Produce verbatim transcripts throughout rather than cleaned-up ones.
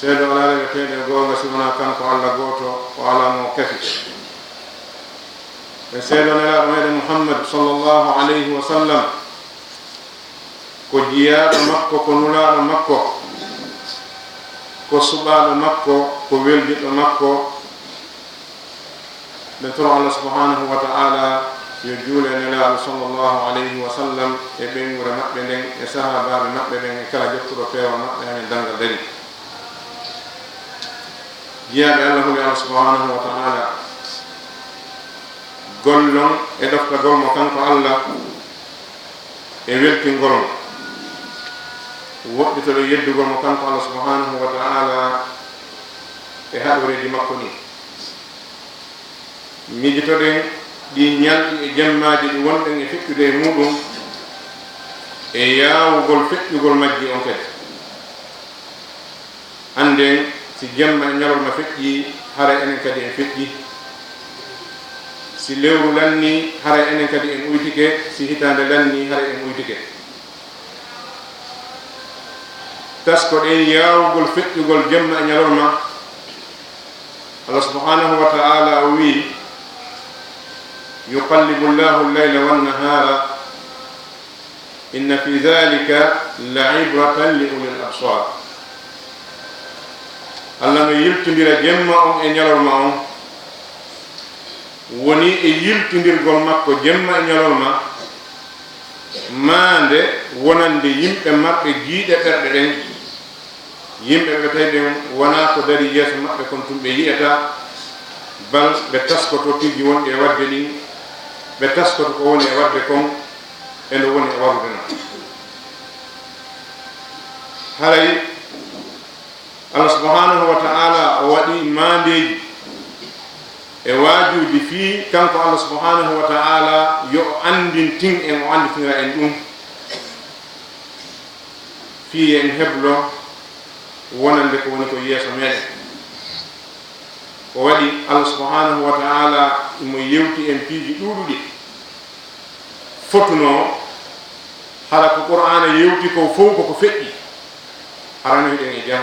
Seedo alaa reweteeɗo e goonga si wonaa kanko Alla gooto, o alaa mo o kafi. E seedo Nelaaɗo meɗen Muhammad sallallahu alayhi wa sallam, ko jiyaaɗo makko, ko nulaaɗo makko, ko suɓaaɗo makko, ko weldiɗɗo makko. Ɓe toro Allah subhanahu wa ta'ala yo juule e Nelaaɗo sallallahu alayhi wa sallam e ɓeynguure maɓɓe nden, e sahaabaaɓe maɓɓe ɓen, e kala jokkuɗo peewal maɓɓe haa ñande darngal darii. Jiyaaɓe Allah, huli Allah subhanahu wa ta'ala, gollon e ɗoftagol mo kanko Allah, e weltingol mo, woɗɗitoɗon yeddugol mo kanko Allah subhanahu wa ta'ala e haɗoreeji makko ɗin. Miijitoɗen ɗii ñalɗi e jemmaaji ɗi wonɗen e feƴƴude e muuɗum, e yaawugol feƴƴugol majji on kadi. Annden, si jemma e ñalorma feƴƴii, haray enen kadi en feƴƴii. Si lewru lannii, haray enen kadi en uytike. Si hitaande lannii, haray en uytike. Taskoɗen yaawugol feƴƴugol jemma e ñalorma. Allah subhanahu wa ta'ala o wi'i, "Yuqallibu Allahu al-layla wan-nahara, inna fi dhalika la ibratan li ulil absar." Allah no yiltindira jemma on e ñalorma on. Woni e yiltindirgol makko jemma e ñalorma, maande wonande yimɓe marɓe giiɗe ɓerɗe ɗen, yimɓe ɓe tawi ɓen wonaa ko darii yeeso maɓɓe kon tun ɓe yi'ata, bal ɓe taskoto piiji wonɗi e waɗde ɗin, ɓe taskoto ko woni e waɗde kon e no woni e warude non. Haray Allah subhanahu wa ta'ala o waɗi maandeeji e waajuuji fii kanko Allah subhanahu wa ta'ala yo o anndintin en, o annditinira en ɗum, fii en heblo wonande ko woni ko yeeso meɗen. O waɗi Allah subhanahu wa ta'ala imo yewti en piiji ɗuuɗuɗi. Fotunoo, hara ko Qur'aana yewti ko fow ko ko feƴƴi, hara no hiɗen e jam.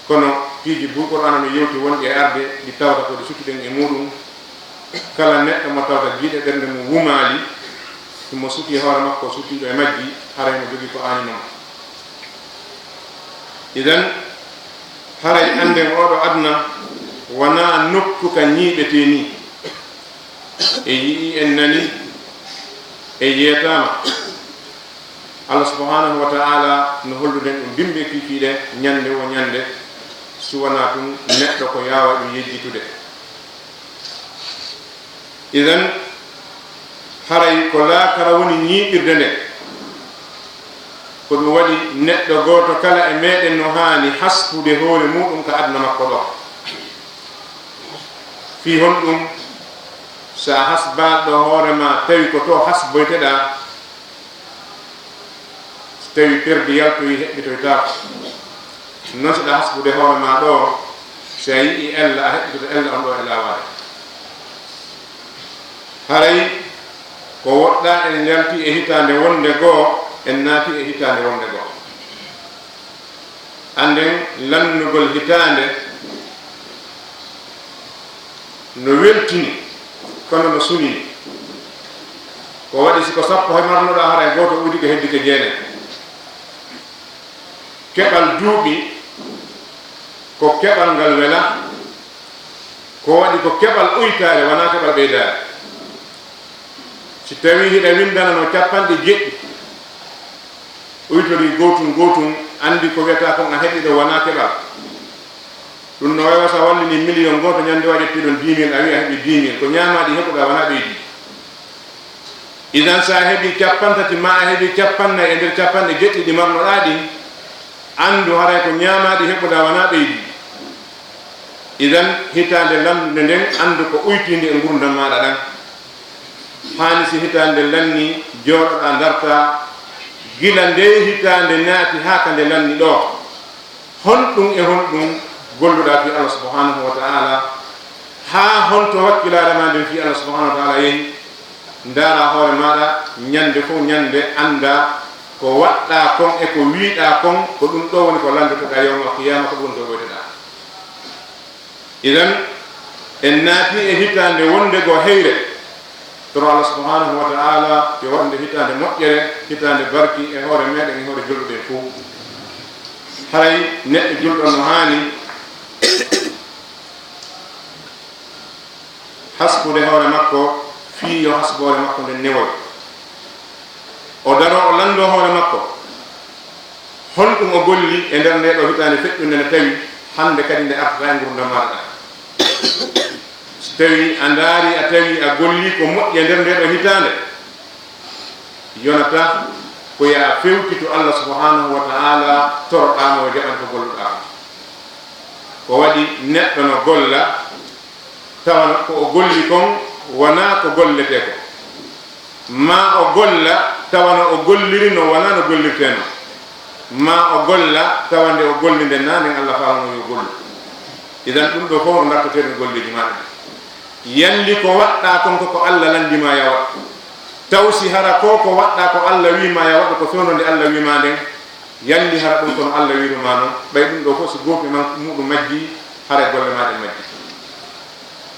Kono piiji buy Qur'aana no yewti wonɗi e arde, ɗi tawata ko ɗi suttuɗen e muuɗum. Kala neɗɗo mo tawata giiɗe ɓernde mum wumaali, himo sutii hoore makko sutiiɗo e majji, haray himo jogii ko aaninoo mo. Idan, haray annden ooɗo aduna wonaa nokku ka ñiiɓetee nii. E yi'ii, en nanii, e yeetaama. Allah subhanahu wa ta'ala no hollude en ɗum bimbi e kiikiiɗe ñande wo ñande, si wonaa tun neɗɗo ko yaawa ɗum yejjitude. Idan, haray ko laakara woni ñiiɓirde nde, ko ɗum waɗi neɗɗo gooto kala e meɗen no haani hasbude hoore muuɗum ka aduna makko ɗo. Fii honɗum? Sa hasbaali ɗo hoore maa, tawi ko to hasboyteɗaa, si tawi perdi yaltoyi, heɓɓitoytaako. Non si ɗa hasbude hoore maa ɗo, si a yi'ii ella, a heɓɓitoto ella on ɗo e laawaare. Haray ko woɗɗaa en yalti e hitaande wonde goo, en naati e hitaande wonde goo. Annden lannugol hitaande no weltini, kono no sunini. Ko waɗi si ko sappo he marnoɗaa, haray gooto uddike heddike jeenay. Keɓal duuɓi ko keɓal ngal wela, ko waɗi ko keɓal uytaare, wanaa keɓal ɓeydaare. Si tawii hiɗa winndananoo cappanɗe jeɗɗi, uytorii gootun gootun, anndi ko wiyataa kon a heɓii ɗoo wanaa keɓal. Ɗum no wayi wa si a wallinii miliyon gooto, ñande wa ƴettii ɗon dix mille, a wi'i a heɓii dix mille. Ko ñaamaaɗi heɓuɗaa, wanaa ɓeydii. Idan, si a heɓii cappanɗe tati maa a heɓii cappanɗe nayi e nder cappanɗe jeɗɗi ɗi marnoɗaa ɗin, anndu haray ko ñaamaaɗi heɓuɗaa, wanaa ɓeydii. Idan, hitaande lannunde nden, anndu ko uytiinde e ngurndan maaɗa ɗan. Haani si hitaande lannii, jooɗoɗaa ndartaa, gila ndee hitaande naati haa ka nde lanni ɗoo. Honɗum e honɗum golluɗaa fii Allah subhanahu wa ta'ala? Haa honto wakkilaare maa nden fii Allah subhanahu wa ta'ala yehi? Ndaaraa hoore maaɗa ñande fow ñande, anndaa Ko waɗɗaa kon e ko wiiɗaa kon, ko ɗum ɗoo woni ko lanndotoɗaa yawmal qiyaama, ko ɗum woni ko woytoɗaa. Idan, en naati e hitaande wonde goo heyre, toro Allah subhanahu wa ta'ala yo waɗ nde hitaande moƴƴere, hitaande barki e hoore meɗen, e hoore julɓe ɓen fof. Haray neɗɗo julɗo no haani hasbude hoore makko, fii yo hasbu hoore makko nden newoy. O daroo, o lanndoo hoore makko, honɗum o golli e nder ndee ɗoo hitaande feƴƴunde nde tawi hannde kadi nde artata e ngurndan maaɗa ɗan? So tawi a ndaari, a tawi a golli ko moƴƴi e nder ndee ɗoo hitaande, yonata ko yo a fewtitu Allah subhanahu wa ta'ala, toroɗaa mo o jaɓan ko golluɗaa kon. Ko waɗi neɗɗo no golla, tawa ko o golli kon wonaa ko golletee kon. Maa o golla, tawa no o golliri non wonaa no gollirtee non. Maa o golla, tawa nde o golli nden naa nden Allah faalano yo gollu. Idan ɗum ɗoo fof ko ndartetee ɗum golleeji maaɗa ɗin. Yalli ko waɗɗaa kon ko ko Allah lanndii maa yo a waɗ. Taw si hara ko ko waɗɗaa ko Allah wii maa yo a waɗ, ko fewndo nde Allah wii maa nden, yalli hara ɗum ko no Allah wiiri maa non, ɓay ɗum ɗoo fof si goopi man muuɗum majjii, haray golle maa ɗen majjii.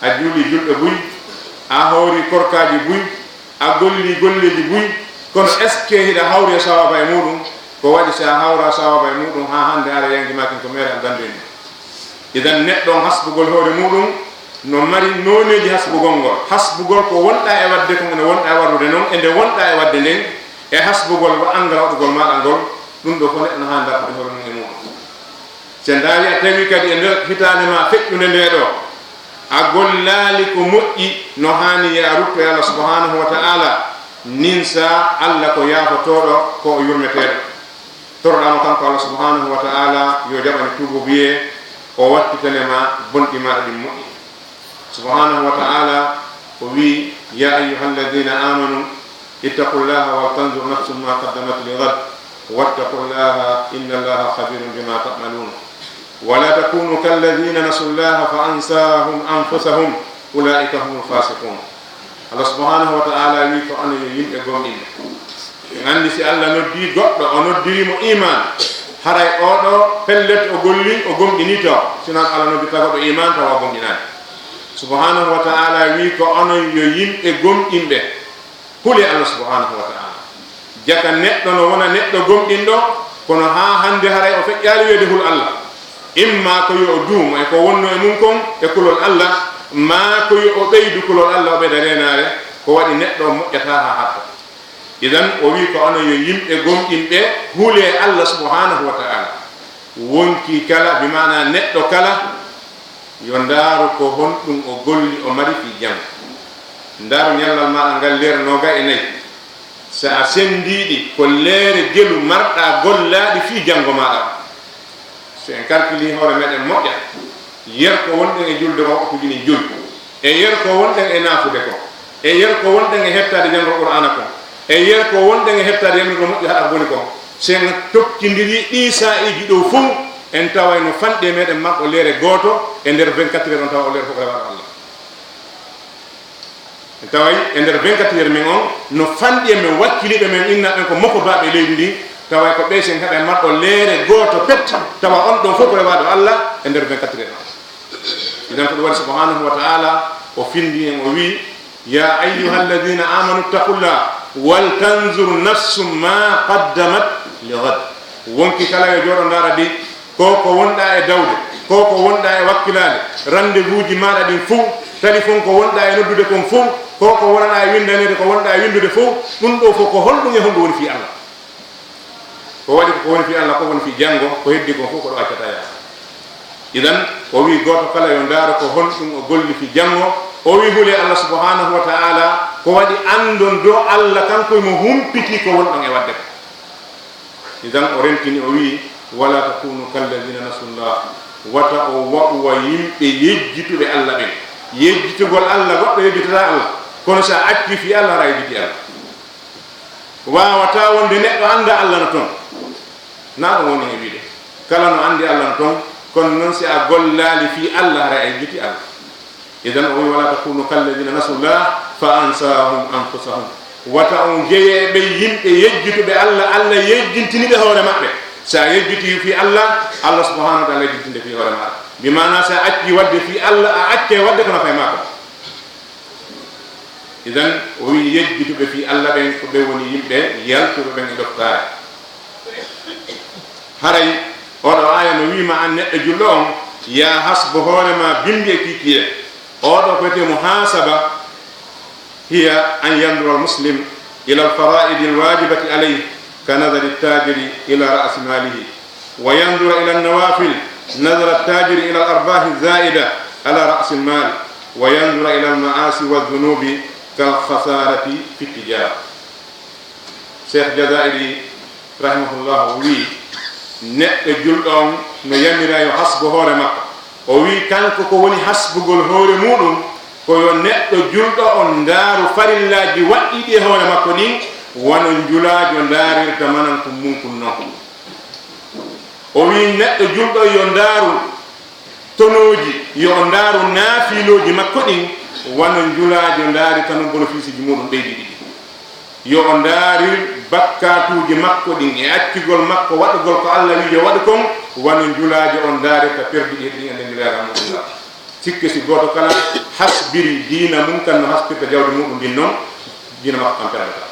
A juulii julɗe buy, a hoorii korkaaji buy, a gollii golleeji buy, kono est-ce que hiɗa hawri e sawaaba e muuɗum? Ko waɗi si a hawraa sawaaba e muuɗum, haa hannde aɗa yanngi maakin ko meere a danndoy ni. Idan neɗɗo on hasbugol hoore muuɗum no mari nooneeji hasbugol ngol. Hasbugol ko wonɗaa e waɗde kon, ene wonɗaa e waɗude non, e nde wonɗaa e waɗde nden, e hasbugol wa anngal waɗugol maaɗa ngol, ɗum ɗoo fof neɗɗo no haa dartude hoore mum e muuɗum. Si a ndaari a tawi kadi e nder hitaande maa feƴƴunde ndee ɗoo, a gollaali ko moƴƴi no haani, yo a rutto e Allah subhanahu wa ta'ala, nin saa Allah ko yaafotooɗo, ko o yurmeteeɗo. Toroɗaa mo kanko Allah subhanahu wa ta'ala yo jaɓane tuubuubuyee, o wattitane ma bonɗi maaɗa ɗin moƴƴi. Subhanahu wa ta'ala o wii, يا أيها الذين آمنوا اتقوا الله ولتنظر نفس ما قدمت لغد واتقوا الله إن الله خبير بما تعملون. ولا تكونوا كالذين نسوا الله فأنساهم أنفسهم أولئك هم الفاسقون. Allah subhanahu wa ta'ala wii ko onon yo yimɓe gomɗinɓe. En anndi si Allah noddii goɗɗo, o noddiri mo iimaan, haray oo ɗoo pellet o golli, o gomɗinii tawa. Sinaa Allah noddirta goɗɗo iimaan tawa o gomɗinaani. Subhanahu wa ta'ala wii ko onon yo yimɓe gomɗinɓe. Hulee Allah subhanahu wa ta'ala. Jaka neɗɗo no wona neɗɗo gomɗinɗo, kono haa hannde haray o feƴƴaali wi'eede hul Allah. Imma ko yo o duumo e ko wonnoo e mum kon e kulol Allah, maa ko yo o ɓeydu kulol Allah, o ɓeyda reenaare, ko waɗi neɗɗo on moƴƴataa haa hatta. Idan, o wii ko onon yo yimɓe gomɗinɓe, hulee Allah subhanahu wa ta'ala. Wonkii kala, bi maanaa neɗɗo kala, yo ndaaru ko honɗum o golli, o mari fii janngo. Ndaaru ñallal maaɗa ngal leere noogay e nayi. So a senndii ɗi, ko leere jelu marɗaa gollaaɗi fii janngo maaɗa. So en kalkilii hoore meɗen moƴƴa, yer ko wonɗen e julde ko waktuuji ɗin jowi, e yer ko wonɗen e naafude ko, e yer ko wonɗen e hettaade janngol Qur'aana kon, e yer ko wonɗen e hettaade yamirgol moƴƴi haɗa boni kon, so en tokkindirii ɗii saa'iiji ɗoo fow, en taway no fanɗi e meɗen marɗo leere gooto e nder vingt-quatre heures on, tawa o leere fof ko rewaaɗo Allah. En taway e nder vingt-quatre heures men on, no fanɗi e men wakkiliiɓe men inna ɓen ko mokobaaɓe leydi ndin, taway ko ɓee sen haɗa marɗo leere gooto pet, tawa on ɗon fof ko rewaaɗo Allah e nder vingt-quatre heures on. Idan ko ɗum waɗi subhanahu wa ta'ala o findi en, o wii, يا أيها الذين آمنوا اتقوا الله ولتنظر نفس ما قدمت لغد. Wonkii kala yo jooɗo ndaara dey, ko ko wonɗaa e dawde, ko ko wonɗaa e wakkilaade, rendez-vous ji maaɗa ɗin fow, téléphone ko wonɗaa e noddude kon fow, ko ko wonanaa e winndaneede ko wonɗaa e winndude fow, ɗum ɗoo fow ko honɗum e honɗum woni fii Allah? Ko waɗi ko woni fii Allah, ko woni fii janngo, ko heddii kon fow ko ɗo accata yaha. Idan, o wii gooto kala yo ndaaru ko honɗum o golli fii janngo, o wii hulee Allah subhanahu wa ta'ala, ko waɗi anndon dow Allah kanko e mo humpitii ko wonɗon e waɗde ko. Idan, o rentini, o wii, ولا تكونوا كالذين نسوا الله. Wata o wa'u wa yimɓe yejjituɓe Allah ɓen. Yejjitugol Allah, goɗɗo yejjitataa Allah. Kono si a accii fii Allah, hara a yejjitii Allah. Waawataa wonde neɗɗo anndaa Allah no ton. Naa ɗum woni e wiide. Kala no anndi Allah no ton, kono non si a gollaali fii Allah, hara a yejjitii Allah. Idan o wii, ولا تكونوا كالذين نسوا الله فأنساهم أنفسهم. Wata on jeye e ɓe yimɓe yejjituɓe Allah, Allah yejjintini ɓe hoore maɓɓe. Sa yejjiti fii Allah, Allah subhanahu wa ta'ala yejjintinde fii hoore maɗa. Bi maana sa acci wadde fii Allah, a acce wadde ko nafay maako. Idan, o wi yejjituɓe fii Allah ɓen, ko ɓe woni yimɓe yaltuɓe ɓen e ɗoftaare. Haray, oɗo aya no wiima an neɗɗo julɗo on, ya hasbo hoore ma bimbi e kiikiiɗe. Oɗo ko wiyetee muhasaba, hiya an yandura al muslim ila al faraidi al wajibati alayhi, ka nadari al tajiri ila ra'si malihi, wa yandura ila an nawafil nadara al tajiri ila al arbahi al zaida ala ra'si al mal, wa yandura ila al ma'asi wa al dhunubi kal khasarati fi al tijara. Cheikh Jazairi, rahimahullah, o wii, neɗɗo julɗo on no yamira yo hasbo hoore makko. O wii, kanko ko woni hasbugol hoore muɗum, ko yo neɗɗo julɗo on ndaaru farillaaji waɗɗiiɗi e hoore makko ɗin, wano njulaajo ndaarirta manan kun mun kun non. O wii, neɗɗo julɗo yo ndaaru tonooji, yo o ndaaru naafiilooji makko ɗin, wano njulaajo ndaarita non bonofiisiji muɗum ɓeydi ɗiɗi. Yo o ndaarir bakkaatuuji makko ɗin e accugol makko waɗugol ko Allah wii yo waɗu kon, wano njulaajo on ndaarirta perdi ɗin e nder njulaaga muɗum ngal. Sikke si gooto kala hasbiri diina mun kan no hasbirta jawdi muɗum ndin non, diina makko kan perdata.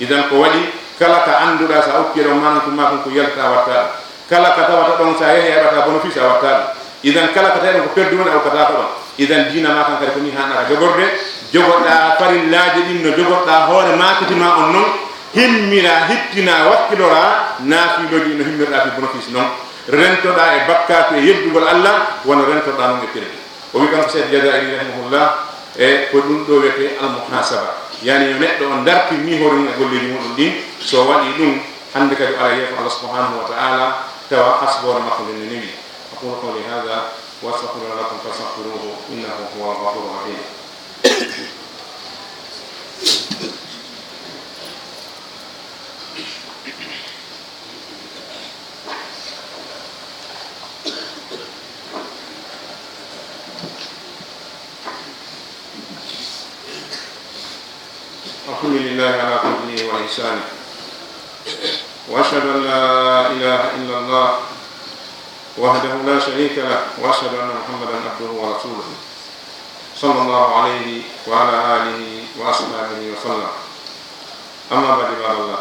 Idan ko waɗi kala ka annduɗaa sa okki ɗon manan ko makon ko yalta a watta ɗum. Kala ka tawata ɗon sa yehi a heɓata bonofiisi a watta ɗum. Idan kala ka tawi ɗon ko perdu woni a okkata ko ɗon. Idan diina ma kan kadi ko ni haanaa ka jogorde. Jogoɗaa farillaaji ɗin no jogorɗaa hoore maakiti ma on non. Himmira, hittina, wakkilora naafiilooji ɗin no himmirɗaa fii bonofiisi non. Rentoɗaa e bakkaatu e yeddugol Allah wano rentoɗaa non e perdi. O wi kanko Cheikh Jazairi rahimahullah, e ko ɗum ɗo wiyetee al muhasaba. Yani yo neɗɗo on dartinni hoore mum e golleeji muɗum ɗin. So waɗi ɗum, hannde kadi o ara yeeso Allah subhanahu wa ta'ala, tawa hasboore makko nden no newi. أقول قولي هذا وأستغفر الله لكم فاستغفروه إنه هو الغفور الرحيم. الحمد لله على فضله وإحسانه. وأشهد أن لا إله إلا الله وحده لا شريك له، وأشهد أن محمدا عبده ورسوله، صلى الله عليه وعلى آله وأصحابه وسلم. أما بعد، عباد الله،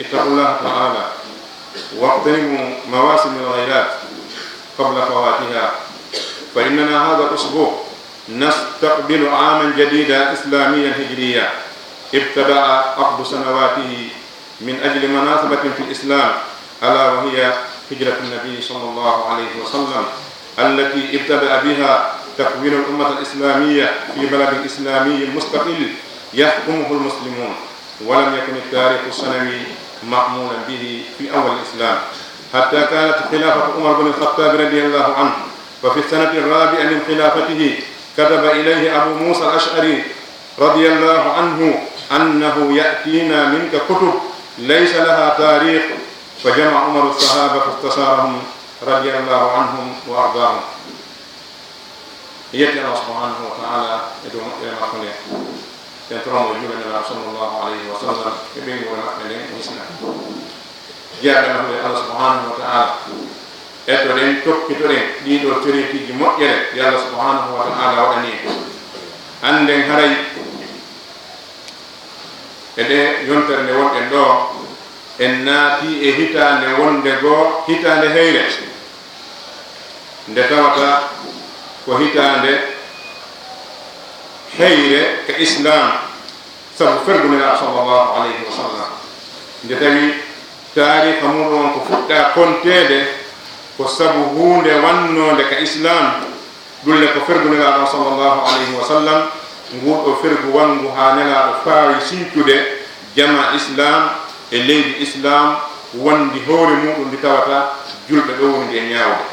اتقوا الله تعالى واغتنموا مواسم الخيرات قبل فواتها، فإننا هذا الأسبوع نستقبل عاما جديدا إسلاميا هجريا ابتدأ عقد سنواته من أجل مناسبة في الإسلام، ألا وهي هجرة النبي صلى الله عليه وسلم، التي ابتدأ بها تكوين الأمة الإسلامية في بلد إسلامي مستقل يحكمه المسلمون، ولم يكن التاريخ السنوي معمولا به في أول الإسلام، حتى كانت خلافة عمر بن الخطاب رضي الله عنه، ففي السنة الرابعة من خلافته كتب إليه أبو موسى الأشعري رضي الله عنه أنه يأتينا منك كتب ليس لها تاريخ، فجمع عمر الصحابة فاستشارهم رضي الله عنهم وأرضاهم. Yetti Allah subhanahu wa ta'ala e dow moƴƴere makko nde. Nden toramo e juulde Nelaaɗo sallallahu alayhi wa sallam e ɓeynguure maɓɓe nden e Islam. Jeyaaɓe e nafude Allah subhanahu wa ta'ala, etoɗen, toppitoɗen ɗii ɗoo tereetiiji moƴƴere ɗi Allah subhanahu wa ta'ala waɗani en. Annden haray e ɗee yontere nde wonɗen ɗoo, en naatii e hitaande wonde goo hitaande heyre. Nde tawata ko hitaande heyre ka Islaam, sabu fergu Nelaaɗo sallallahu alayhi wa sallam. Nde tawi taariika muɗum on ko fuɗɗaa konteede, ko sabu huunde wannoonde ka Islaam, ɗum le ko fergu Nelaaɗo sallallahu alayhi wa sallam, nguu ɗoo fergu wanngu haa Nelaaɗo faawi sintude jamaa Islaam e leydi Islaam wondi hoore muɗum ndi tawata julɓe ɗoo woni ndi e ñaawde.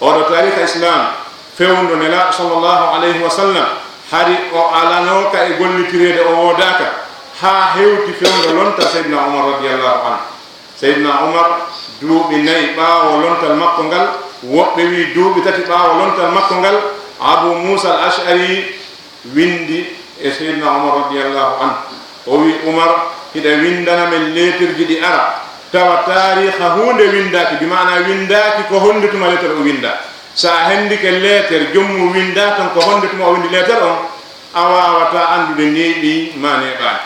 Oɗo taariika Islaam fewndo Nelaaɗo sallallahu alayhi wa sallam, hari o alanooka e gollitireede, o woodaaka, haa hewti fewndo lonta Seydina Umar radiyallahu anhu. Seydina Umar duuɓi nayi ɓaawo lontal makko ngal, woɓɓe wii duuɓi tati ɓaawo lontal makko ngal, Abu Muusa al-Ash'ari windi e Seydina Umar radiyallahu anhu, O wi, "Umar, hiɗa windana men leeterji ɗi ara, tawa taariika huunde windaaki, bi maana windaaki ko honde tuma leeter o winda. So a hendike leeter, joom mum winda tan ko honde tuma o windi leeter on, a waawataa anndude neeɓi ma neeɓaani."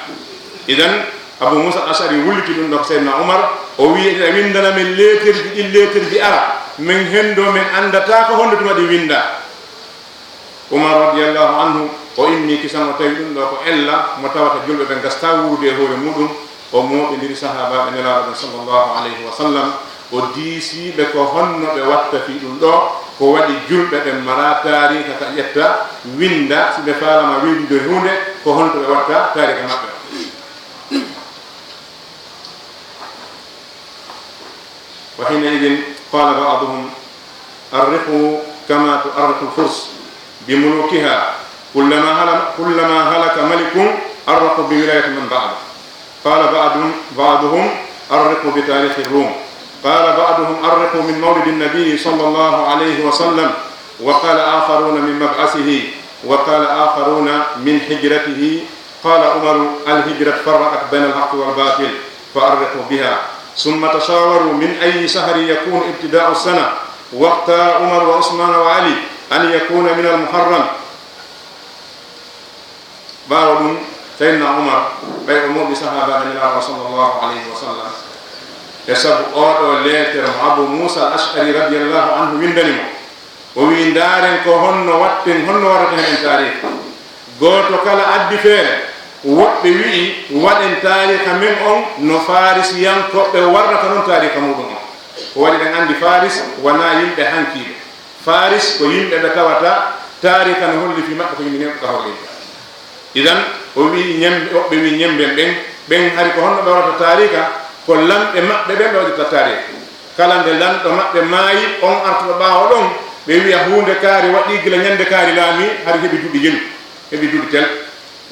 Idan, Abu Muusa Ash'ari wulliti ɗum ɗo ko Seydina Umar, o wi, "Hiɗa windana men leeterji ɗin, leeterji ara, men hendo men anndataa ko honde tuma ɗi winda." Umar radiyallahu anhu, o inni kisan, o tawi ɗum ɗo ko ella mo tawata julɓe ɓe gasta wuurude e hoore muɗum. O mooɓindiri sahaabaaɓe Nelaaɗo ɓen sallallahu alayhi wa sallam, o diisii ɓe ko honno ɓe watta fii ɗum ɗo, ko waɗi julɓe ɓen maraa taariika ka ƴetta, winda, si ɓe faalama windude huunde, ko honto ɓe watta taariika maɓɓe on. وحينئذ قال بعضهم: أرخوا كما تؤرخ الفرس بملوكها، كلما هل-، كلما هلك ملك أرخوا بولاية من بعده. قال بعض-، بعضهم: أرخوا بتاريخ الروم. قال بعضهم: أرخوا من مولد النبي صلى الله عليه وسلم. وقال آخرون: من مبعثه. وقال آخرون: من هجرته. قال عمر: الهجرة فرقت بين الحق والباطل فأرخوا بها. ثم تشاوروا من أي شهر يكون ابتداء السنة، واختار عمر وعثمان وعلي أن يكون من المحرم. Ɓaawo ɗum, Seydina Umar, ɓay o mooɓi sahaabaaɓe Nelaaɗo sallallahu alayhi wa sallam, e sabu oo ɗoo leeter mo Abu Muusa al-Ash'ari radiyallahu anhu windani mo, o wi'i, "Ndaaren ko honno watten, honno waɗata heen taariika." Gooto kala addi feere, woɓɓe wi'i, "Waɗen taariika men on no Faarisiyankooɓe warrata non taariika muɗum on." Ko waɗi ɗen anndi Faaris wanaa yimɓe hankiiɓe. Faaris ko yimɓe ɓe tawata taariika no holli fii maɓɓe ko yimɓe neeɓuɓe ka hoore leydi. Idan, o wi'i ñembe, woɓɓe wi'i ñembe ɓen, ɓen hari ko honno ɓe waɗata taariika? Ko lamɓe maɓɓe ɓen ɓe waɗirta taariika. Kala nde lanɗo maɓɓe maayi, on artuɗo ɓaawo ɗon, ɓe wi'a huunde kaari waɗi gila ñande kaari laami, hari heɓi duuɓi jelu, heɓi duuɓi tel.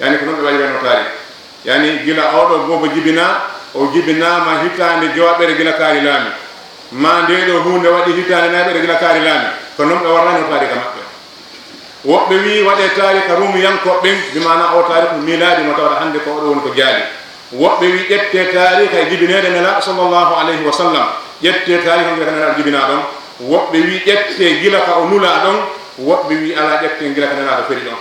Yani ko non ɓe waɗirano taariika. Yani gila oo ɗoo boobo jibinaa, o jibinaama hitaande jowaɓere gila kaari laami. Maa ndee ɗoo huunde waɗi hitaande nayaɓere gila kaari laami. Ko non ɓe warrano taariika maɓɓe. Woɓɓe wi'i waɗee taariika Ruumiyankooɓe ɓen, bi maana oo taariiku miilaadi mo tawata hannde ko oo ɗoo woni ko jaali. Woɓɓe wi'i ƴettee taariika e jibineede Nelaaɗo sallallahu alayhi wa sallam, ƴettee taariika ngel ko Nelaaɗo jibinaa ɗon. Woɓɓe wi'i ƴettee gila ka o nulaa ɗon, woɓɓe wi'i alaa, ƴettee gila ka Nelaaɗo feri ɗon.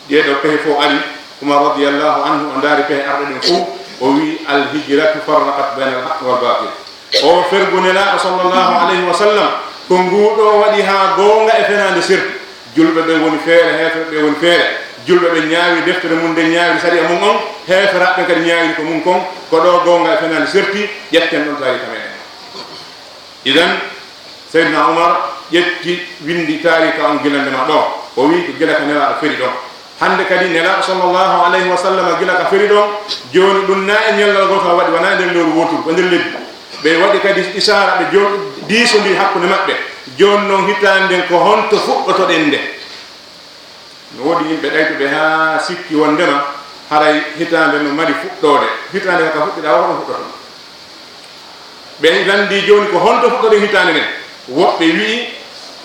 Ɗee ɗoo pehe fow ari, Umar radiyallahu anhu o ndaari pehe arɗe ɗen fow, o wi'i, "Al hijratu farraqat bayna al haqqi wal baatil." O fergu Nelaaɗo sallallahu alayhi wa sallam, ko nguu ɗoo waɗi haa goonga e fenaande serti. Julɓe ɓe woni feere, heeferɓe ɓe woni feere. Julɓe ɓe ñaawi deftere mum nden, ñaawiri sariya mum on, heeferaaɓe ɓen kadi ñaawiri ko mum kon. Ko ɗoo goonga e fenaande serti, ƴetten ɗon taariika meɗen. Idan, Seydina Umar ƴetti, windi taariika on gila ndema ɗoo. O wi'i ko gila ka Nelaaɗo feri ɗon. Hannde kadi Nelaaɗo sallallahu alayhi wa sallam gila ka feri ɗon, jooni ɗum naa e ñallal gootal waɗi, wanaa e nder lewru wooturu, ko nder lebbi. Ɓe waɗi kadi isaara, ɓe jo-, diisondiri hakkunde maɓɓe. Jooni non hitaande nden ko honto fuɗɗotoɗen nde? No woodi yimɓe ɗaytuɓe haa sikki wondema haray hitaande no mari fuɗɗoode. Hitaande ka fuɗɗiɗaa, ko ɗum fuɗɗoto. Ɓe lanndii jooni ko honto fuɗɗoɗen hitaande nden. Woɓɓe wi'i,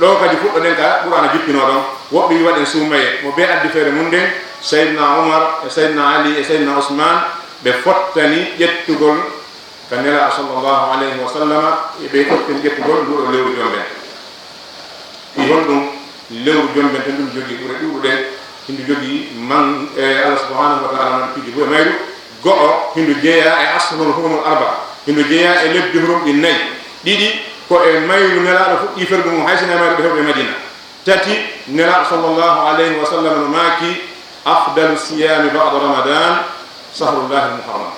ɗoo kadi fuɗɗoɗen ka Qur'aana jippinoo ɗon. Woɓɓe wi'i waɗen suumayee. Mo bee addi feere mum nden, Seydina Umar e Seydina Ali e Seydina Usmaan, ɓe fottani ƴettugol ka Nelaaɗo sallallahu alayhi wa sallama, e ɓe fottani ƴettugol nduɗo lewru jomben. Fii honɗum? Lewru jomben tan ndu jogii ɓure ɗuuɗuɗe. Hindu jogii man, e Allah subhanahu wa ta'ala man piiji buy e mayru. Go'o, hindu jeyaa e ashhurul hurumul arba. Hindu jeyaa e lebbi hurum ɗin nayi. Ɗiɗi, ko e mayru Nelaaɗo fuɗɗi fergu mum, hay sinaa mayru ɓe heɓi e Madina. Tati, Nelaaɗo sallallahu alayhi wa sallam no maaki, "Afdalu siyami ba'da Ramadan, shahrullahi al-muharram."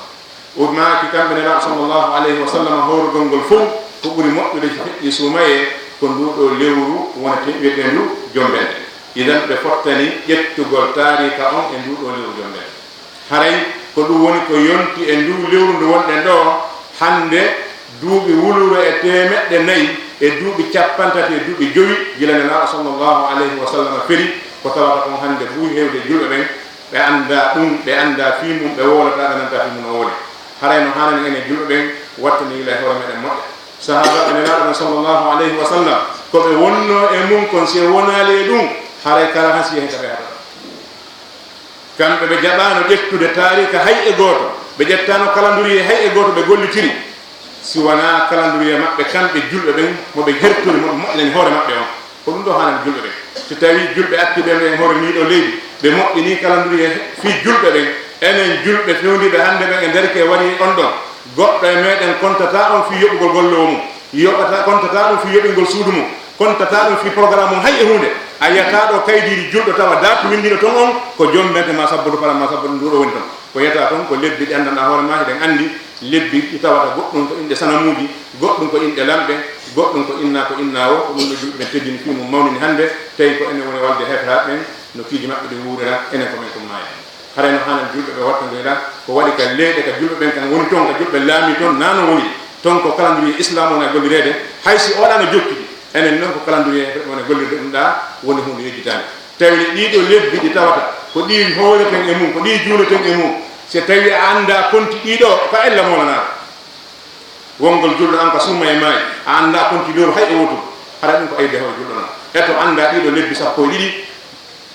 O maaki kamɓe Nelaaɗo sallallahu alayhi wa sallam, hoorugol ngol fow ko ɓuri moƴƴude si feƴƴi suumayee, ko nduu ɗoo lewru wonete wi'eteendu jomben. Idan ɓe fottani ƴettugol taariika on e nduu ɗoo lewru jomben. Haray ko ɗum woni ko yonti e nduu lewru ndu wonɗen ɗoo hannde, duuɓi wuluure e teemeɗɗe nayi e duuɓi cappanɗe tati e duuɓi jowi gila Nelaaɗo sallallahu alayhi wa sallam feri, ko tawata kon hannde buy heewde julɓe ɓen, ɓe anndaa ɗum, ɓe anndaa fii mum, ɓe wowlataa, ɓe nanataa fii mum no wowle. Haray no haanani en e julɓe ɓen wattani yila e hoore meɗen moƴƴa. Sahaabaaɓe Nelaaɗo ɓen sallallahu alayhi wa sallam, ko ɓe wonnoo e mum kon, si ɓe wonaali e ɗum, haray kala hasiya hen ka ɓe haɗata. Kamɓe ɓe jaɓaano ƴettude taariika hay e gooto, ɓe ƴettaano calendrier hay e gooto ɓe gollitiri, si wonaa calendrier maɓɓe kamɓe julɓe ɓen, mo ɓe hertori, mo ɓe moƴƴinani hoore maɓɓe on. Ko ɗum ɗo haanani julɓe ɓen. Si tawii julɓe artii ɓe ɓen hoore ndii ɗoo leydi, ɓe moƴƴinii calendrier fii julɓe ɓen, enen julɓe fewndiiɓe hannde ɓen e ndarike waɗi on ɗon, goɗɗo e meɗen kontataa on fii yoɓugol golloowo mum, yoɓata, kontataa ɗum fii yoɓingol suudu mum, kontataa ɗum fii programme mum hay e huunde. A yiyataa ɗo kaydiiji julɗo tawa date winndiiɗo ton on ko jombente maa sabbudu fala maa sabbudu nduuɗo woni ton. Ko yiyataa ton ko lebbi ɗi anndanɗaa hoore maa, hiɗen anndi lebbi ɗi tawata goɗɗum ko inɗe sanamuuji, goɗɗum ko inɗe lamɓe, goɗɗum ko inna ko inna wo, ko ɗum ɗo julɓe ɓen teddini fii mum mawnini hannde, tawi ko enen woni walde heeferaaɓe ɓen, no piiji maɓɓe ɗin wuurira, enen ko men ko maaya. Haray no haanani julɓe ɓe wattondira ko waɗi ka leyɗe ka julɓe ɓen kan woni ton, ka julɓe laamii ton, naa no woni ton ko calendrier islam wona gollireede, hay si oɗa no jokki ɗi. Enen non ko calendrier wona gollirde ɗum ɗa woni huunde yejjitaande. Tawi ɗiɗo lebbi ɗi tawata ko ɗi hooreten e mum, ko ɗi juuleten e mum, si tawi a anndaa konti ɗiɗo, ko ella mawlanaaɗo. Wongol julɗo an ka suuma e maayi, a anndaa konti lewru hay e wootu, hara ɗum ko aybe hoore julɗo non. E to anndaa ɗiɗo lebbi sappo e ɗiɗi,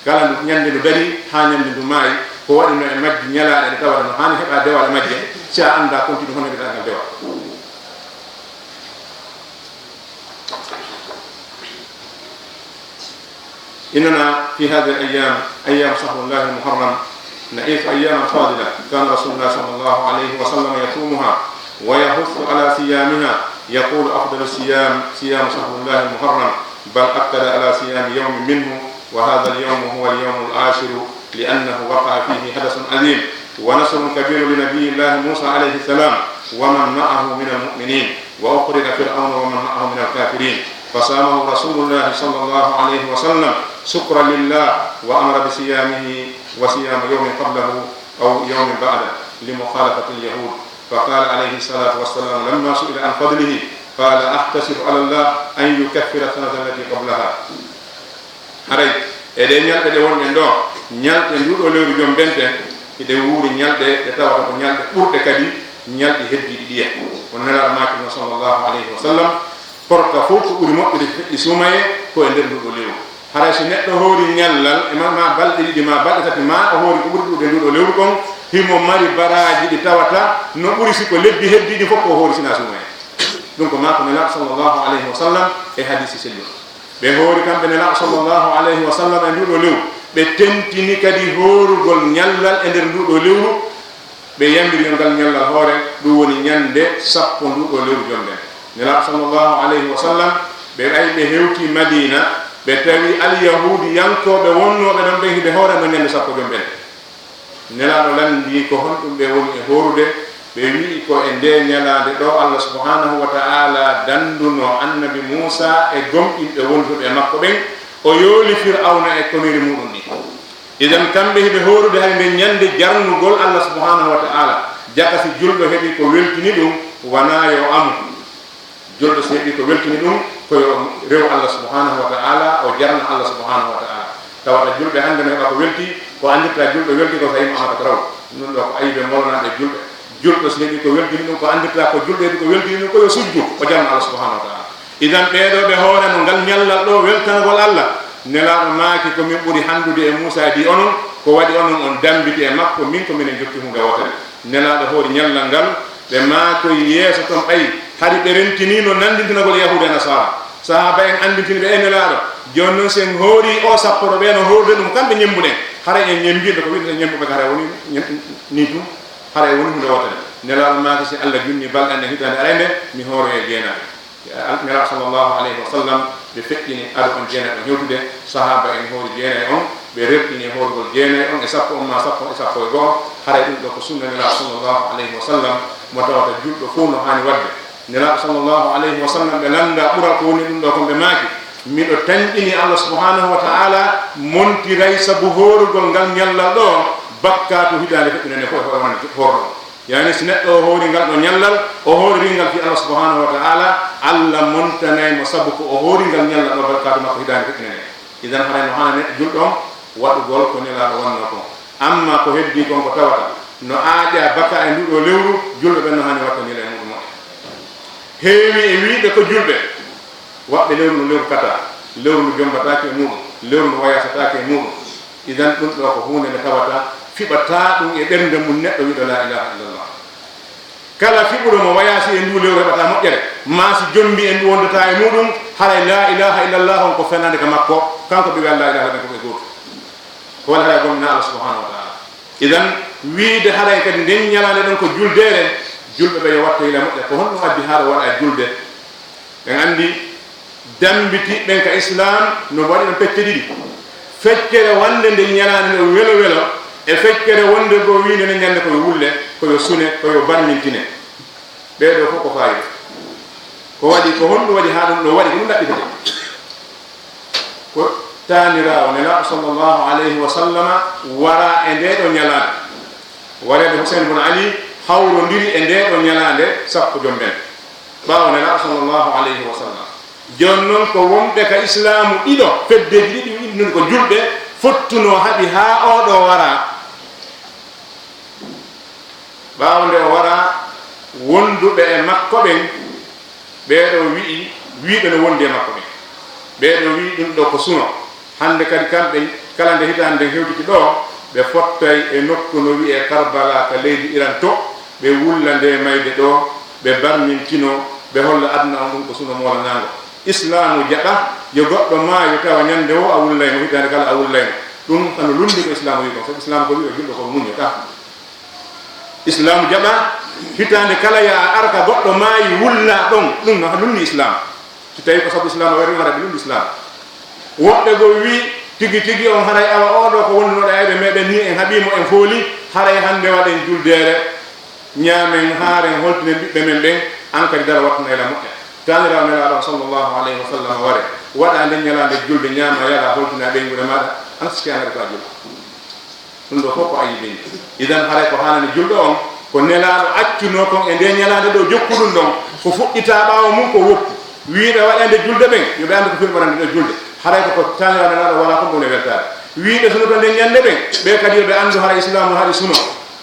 kala ndu ñande ndu darii haa ñande ndu maayi, ko waɗi no e majji ñalaaɗe ɗe tawata no haani heɓa dewal e majje, si a anndaa konti ɗum hono mbiɗa ngal dewal. إننا في هذه الأيام، أيام شهر الله المحرم، نعيش أياما فاضلة، كان رسول الله صلى الله عليه وسلم يصومها ويحث على صيامها، يقول: أفضل الصيام صيام شهر الله المحرم، بل أكد على صيام يوم منه، وهذا اليوم هو اليوم العاشر، لأنه وقع فيه حدث عظيم ونصر كبير لنبي الله موسى عليه السلام ومن معه من المؤمنين، وأخرج فرعون ومن معه من الكافرين، فصامه رسول الله صلى الله عليه وسلم شكرا لله، وأمر بصيامه وصيام يوم قبله أو يوم بعده لمخالفة اليهود، فقال عليه الصلاة والسلام لما سئل عن فضله قال: أحتسب على الله أن يكفر السنة التي قبلها. Haray e ɗee ñalɗe ɗe wonɗen ɗoo, ñalɗe nduuɗoo lewru jombente, hiɗe wuuri ñalɗe ɗe tawata ko ñalɗe ɓurɗe kadi ñalɗi heddiiɗi ɗiya. Kono Nelaaɗo maaki no, sallallahu alayhi wa sallam, korka fof ko ɓuri moƴƴude ko feƴƴi suumayee ko e nder nduuɗoo lewru. Haray si neɗɗo hoori ñallal e ma, ma balɗe ɗiɗi ma balɗe tati, ma o hoori ko ɓuri ɗuuɗude nduuɗoo lewru kon, himo mari baraaji ɗi tawata no ɓuri si ko lebbi heddiiɗi fof ko o hoori sinaa suumayee. Ɗum ko maako Nelaaɗo, sallallahu alayhi wa sallam, e hadiisi selluɗo. Ɓe hoori kamɓe Nelaaɗo, sallallahu alayhi wa sallam, e nduuɗoo lewru. Ɓe tentini kadi hoorugol ñallal e nder nduuɗoo lewru. Ɓe yamiri yo ngal ñallal hoore, ɗum woni ñande sappo nduuɗoo lewru jombente. Nelaaɗo, sallallahu alayhi wa sallam, ɓe ɓay ɓe hewtii Madiina, ɓe tawi alyahuudiyankooɓe wonnooɓe ɗon ɓen hiɓe hoorano ñande sappo jombente. Nelaaɗo lanndii ko honɗum ɓe woni e hoorude, ɓe wi'i ko e ndee ñalaande ɗoo Allah subhaanahu wa ta'aalaa danndunoo Annabi Muusaa e gomɗinɓe wonduɓe e makko ɓen, o yooli Fir'awna e koniri muuɗum ɗin. Idan kamɓe hiɓe hoorude hari nden ñande jarnugol Allah subhaanahu wa ta'aalaa, jaka si julɗo heɓii ko weltini ɗum, wanaa yo amu. Julɗo, so heɓii ko weltini ɗum, ko yo rew Allah subhaanahu wa ta'aalaa, o jarna Allah subhaanahu wa ta'aalaa. Tawata julɓe hannde no heɓa ko welti, ko anndirta julɗo welti ko so yimɓe amata ko raw. Ɗum ɗoo ko ayibe mawlanaaɗe julɓe. Julɗo, so heɓii ko weltini ɗum, ko anndirta ko julɗo heɓi ko weltini ɗum, ko yo sujju, o jarna Allah subhaanahu wa ta'aalaa. Idan ɓee ɗoo ɓe hoorano ngal ñallal ɗoo weltanagol Allah. Nelaaɗo maaki, ko min ɓuri hanndude e Muusaa e di onon, ko waɗi onon on dammbiti e makko, min ko minen jokki huunde wootere. Nelaaɗo hoori ñallal ngal, ɓe maakoyi yeeso ton, ɓay hari ɓe rentinii no nanndintinagol Yahuuda e Nasaara. Sahaaba en anndintini ɓe, e Nelaaɗo, jooni non si en hoorii oo sappo ɗo, ɓee no hoorude ɗum, kamɓe ñemmbuɗen. Haray en ñemmbiiɓe ko wi'eten ñemmbuɓe, ko haray woni ñem-, nii tun, haray woni huunde wootere. Nelaaɗo maaki, si Allah junnii balɗe an e hitaande arayde, mi hooroyay jeenaaɓe. Nelaaɗo sallallahu alayhi wa sallam, ɓe feƴƴini ado on jeenay on hewtude, sahaaba en hoori jeenay on, ɓe rerɗini e hoorugol jeenay on e sappo on maa sappo e sappo e go'o, haray ɗum ɗoo ko sunna Nelaaɗo sallallahu alayhi wa sallam, mo tawata julɗo fow no haani waɗde. Nelaaɗo sallallahu alayhi wa sallam, ɓe lannda ɓural ko woni ɗum ɗoo kon, ɓe maaki, miɗo tanƴini Allah subhanahu wa ta'ala, montiray sabu hoorugol ngal ñallal ɗoo, bakkaatu hitaande feƴƴunde nde fof e hoore wonande hoorɗo on. Yani, si neɗɗo o hoori ngal ɗoo ñallal, o hooririi ngal fii Allah subhanahu wa ta'ala, Allah montanay mo sabu ko o hoori ngal ñallal ɗoo, barkaatu makko hitaande feƴƴunde nde. Idan, haray no haani neɗɗo julɗo on waɗugol ko Nelaaɗo wonnoo kon. Amma ko heddii kon ko tawata no aaƴaa baka e nduu ɗoo lewru, julɓe ɓen no haani wattandira e muɗum moƴƴa. Heewi e wiiɓe ko julɓe, woɓɓe lewru ndu lewru kataa, lewru ndu jommbataake e muɗum, lewru ndu wayaasataake e muɗum. Idan, ɗum ɗoo ko huunde nde tawata Fiɓataa ɗum e ɓernde mum neɗɗo wiɗo laa ilaaha illallah. Kala fiɓuɗo mo wayaasi e ndu lewru heɓataa moƴƴere, maa si jombi e ndu wondataa e muɗum, haray laa ilaaha illallah on ko fenaande ka makko, kanko ɓe wiya laa ilaaha illallah ko ɓe gootu. Ko woni haray gomɗinaa Allah subhanahu wa taala. Idan, wiide haray kadi nden ñalaande ɗon ko juldeere, julɓe ɓe yo watto yila moƴƴa. Ko honɗum addi haa ɗo waɗa julde? Ɓen anndi dambiti ɓen ka Islam no waɗi ɗon pecce ɗiɗi. Feccere wonde nden ñalaande no welo welo, e feccere wonde goo wiinde nden ñande ko yo wulle, ko yo sune, ko yo barmintine. Ɓee ɗoo fof ko faayiida. Ko waɗi, ko honɗum waɗi haa ɗum ɗoo waɗi, ko ɗum ɗaɓɓitete? Ko taaniraawo Nelaaɗo sallallahu alayhi wa sallama wara e ndee ɗoo ñalaande. Wareede Huseyn bun Ali hawrondiri e ndee ɗoo ñalaande sappo jom ɓen. Ɓaawo Nelaaɗo sallallahu alayhi wa sallam. Jooni non ko wonɓe ka Islaamu ɗiɗo, feddeeji ɗiɗi innuɗi ko julɓe, fottunoo haɓi haa oo ɗoo wara. Ɓaawo nde o wara, wonduɓe e makko ɓen, ɓee ɗoo wi'i, wi'ɓe no wondi e makko ɓen. Ɓee ɗoo wi'i ɗum ɗoo ko suno. Hannde kadi kamɓe, kala nde hitaande nden hewtiti ɗoo, ɓe fottay e nokku no wi'ee Karbala ka leydi Iran to, ɓe wulla ndee mayde ɗoo, ɓe barmintino, ɓe holla aduna on ɗum ko suno moolanaango. Islaamu jaɓa, yo goɗɗo maayo tawa ñande woo a wullay mo, hitaande kala a wullay mo. Ɗum hano lundi ko Islaamu wi'i kon, sabu Islaamu ko wi'i o julɗo ko muñño tan. Islaamu jaɓa, hitaande kala ya a ara ka goɗɗo maayi wulla ɗon, ɗum no lundi Islaamu. Si tawi ko sabu Islaamu a wari ɗum, haray ɓe lundi Islaamu. Woɓɓe goo wi'i, tigi tigi on haray awa oo ɗoo ko wondunoɗo e ayɓe meɗen ni, en haɓii mo, en fooli, haray hannde waɗen juldeere, ñaamen, haaren, holtinen ɓiɓɓe men ɓen, an kadi dara wattu nayla moƴƴa. Taaniraawo Nelaaɗo on sallallahu alayhi wa sallam ware, waɗa nden ñalaande julde, ñaama, yara, holtina ɓeynguure maaɗa, an sikki an haray ko a julɗo. Ɗum ɗoo fof ko ayibinde. Idan haray ko haanani julɗo on, ko Nelaaɗo accunoo kon e ndee ñalaande ɗoo jokku ɗum ɗon, ko fuɗɗitaa ɓaawo mum ko woppu. Wiiɓe waɗande julde ɓen, yo ɓe anndu ko firɓorande ɗoo julde. Haray ko ko taaniraawo Nelaaɗo wara kon ɗum e weltaare. Wiiɓe sunoto nden ñande ɓen, ɓe kadi yo ɓe anndu haray Islaamu haɗi suno.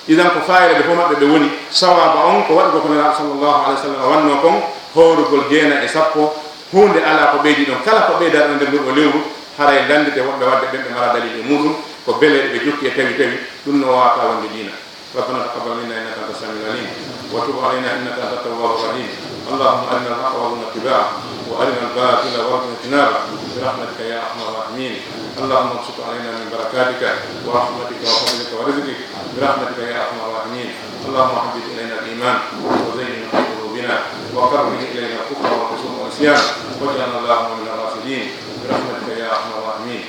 Idan ko faayida ɓe fof maɓɓe ɓe woni. Sawaaba on ko waɗugol ko Nelaaɗo sallallahu alayhi wa sallam wannoo kon, hoorugol jeena e sappo, huunde alaa ko ɓeydi ɗon. Kala ko ɓeydaɗo nder nduu ɗoo lewru, haray lanndite woɓɓe waɗde ɓen ɓe mara dalil e muuɗum, ko beleeɗe ɓe jokki e tawi tawi, ɗum no waawata wonde diina. ربنا تقبل منا إنك أنت السميع العليم، وتب علينا إنك أنت التواب الرحيم. اللهم أرنا الحق وارزقنا اتباعه، وأرنا الباطل وارزقنا اجتنابه، برحمتك يا أرحم الراحمين. اللهم ابسط علينا من بركاتك ورحمتك وفضلك ورزقك، برحمتك يا أرحم الراحمين. اللهم حبب إلينا الإيمان وزينه في قلوبنا، وكره إلينا الكفر والفسوق والعصيان، واجعلنا اللهم من الراشدين، برحمتك يا أرحم الراحمين.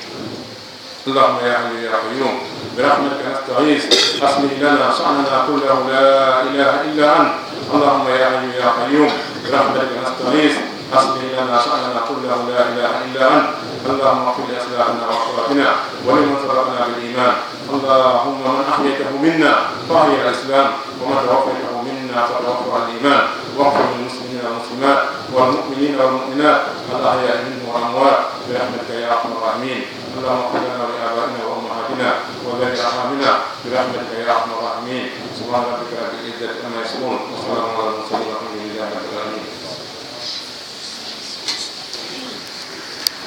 اللهم يا حي يا قيوم، برحمتك نستغيث، أصلح لنا شأننا كله لا إله إلا أنت. اللهم يا حي يا قيوم، برحمتك نستغيث، أصلح لنا شأننا كله لا إله إلا أنت. اللهم اغفر لأسلافنا وأخواتنا ولمن سبقنا بالإيمان. اللهم من أحييته منا فأحيه على الإسلام، ومن توفيته منا فتوفه على الإيمان. واغفر للمسلمين والمسلمات والمؤمنين والمؤمنات الأحياء منهم والأموات برحمتك يا أرحم الراحمين. اللهم اغفر لنا ولآبائنا وأمهاتنا وذوي أرحامنا برحمتك يا أرحم الراحمين. سبحان ربك رب العزة عما يصفون، وسلام على المرسلين.